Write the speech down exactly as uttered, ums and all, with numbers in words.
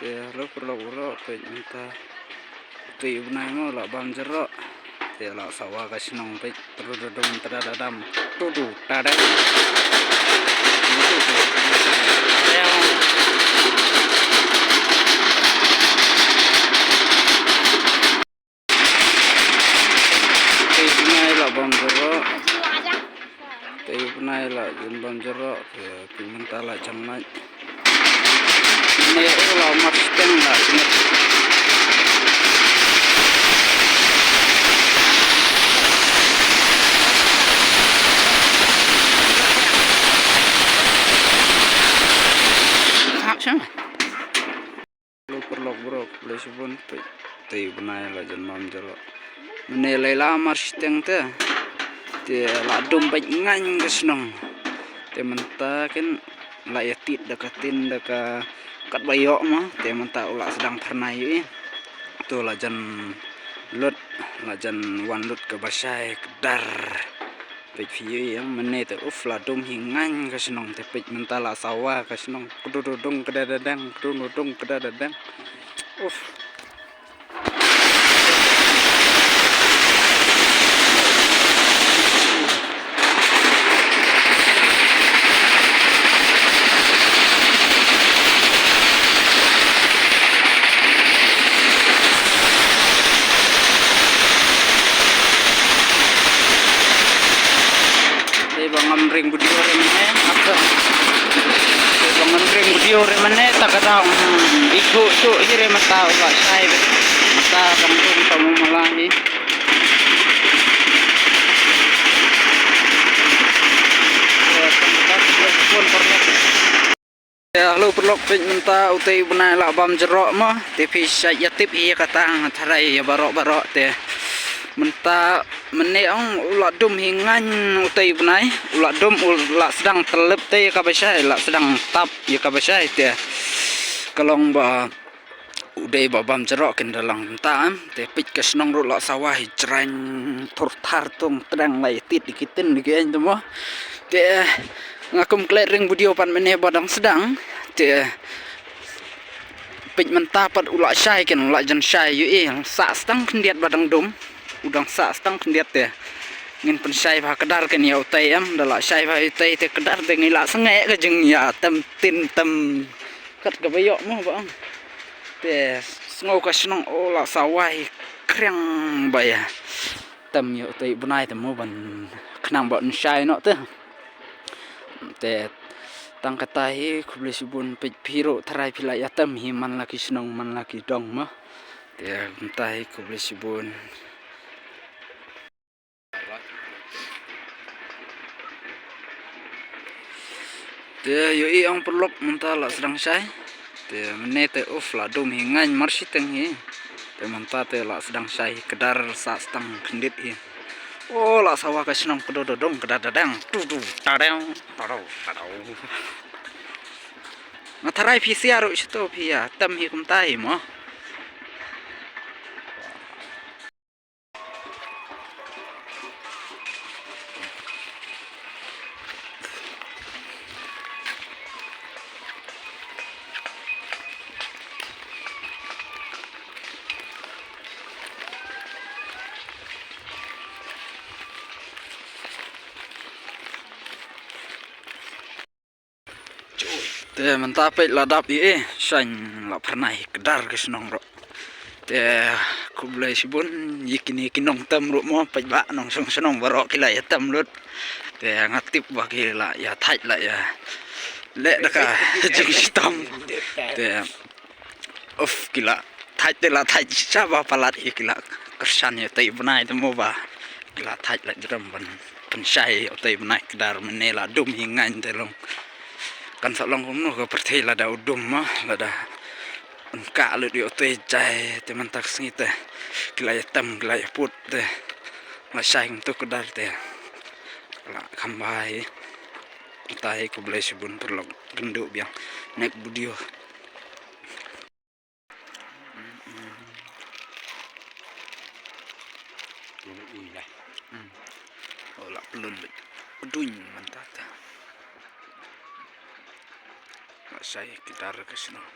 Te, hello, paralok baroh, peit mynta. Te, u bnai mo, la bam jyrroh. Te, la sawa ka shnong, peit, trududung, tadadadam, tudu, tadam. Te, u bnai la bam jyrroh. Te, u bnai la jan bam jyrroh. Te, peit mynta la jan lait. Ne, u la mar shiteng la jnget. Hap shang. Hello, paralok baroh, khublei shibun, peit, te u bnai la jan bam jyrroh. Mynne la mar shiteng te. Te la dum beit ngain ka shnong. Te mynta kin la ïa tied da ka tin da ka katba ïoh mo. Te mynta u la sdang phyrnai ïa i. To la jan lut, la jan wan lut kaba shai kdar. Peit phi ïohi ïa mynne te, uf, la dum hi ngain ka shnong te, peit mynta la sawa ka shnong, kdududung kdadadang, kdududung kdadadang. Uf. Te ba ngam ring video re mane, aka. Te ba ngam ring video re mane, ta ka dang, hmm, i chu chu i re mata u la shai be. Mata dang tung ta mu mala hi. Ya, hello, paralok, peit mynta utei u bnai la bam jyrroh mo, te phi sa ïa tip hi kata, nga tharai ïa baroh baroh te. Mynta mynne ong u la dum hi ngain utei u bnai, u la dum, u la sdang tyllep te ïa kaba shai, la sdang tap ïa kaba shai te. Ka long ba u dei ba bam jyrroh kin da long mynta, em. Te peit ka shnong ruh la sawa hi jrang thur thar tung tdang lai tit di ki tin di ki ain tu mo. Te nga kum klet ring video pat mynne ba dang sdang. Te peit mynta pat u la shai kin, u la jan shai ïohi, sah stang khyndiat ba dang dum. U dang sah stang khyndiat te. Ngin pynshai bha kdar kin ïa utei, em, da la shai bha utei te kdar te ngi la sangeh ka jingïatem tin tem. Kat kaba ïoh mo ba ong. Te sngew ka shnong u la sawa hi khriang ba ïa tem ïa utei u bnai te mo ban khnang ba un shai noh te. Te tang kata hi, khublei shibun, peit phi ruh tharai phi la ïatem hi man la ki shnong man la ki dong mo. Te mynta hi, khublei shibun. Te ïohi ong paralok mynta la sdang shai. Te mynne te uf la dum hi ngain mar shiteng hi. Te mynta te la sdang shai hi kdar sah stang khyndiat hi. O la sawa ka shnong kdo do dong kdar dadang tu tu tadang tadau tadau. Nga tharai phi sia ruh shito phi ïatem hi kumta hi mo. Te mynta peit la dap ïa i, shaiñ la phyrnai kdar ki shnong ruh. Te khublei shibun ïa kine ki nongtem ruh mo, peit ba nongshong shnong baroh ki la ïatem lut. Te nga tip ba ki la ïa thait la ïa leh da ka jingshitom. Te Uf, ki la thait te la thait shisha ba palat hi, ki la kyrshan ïa utei u bnai te mo ba ki la thait la jrem ban pynshai ïa utei u bnai kdar mynne la dum hi ngaiñ te long. Kan sa long kumno ka pyrthei lada u dum ma, lada un kah lut ïa utei jai te mynta ka sngi te ki la ïa tem ki la ïa put te la shai kumto kdar te la kham bha hi. Mynta hi khublei shibun paralok, kynduh biang next video. Ui lah. Hmm. Oh, la pelun bit. Peduñ mynta ta. La shai kdar ka shnong.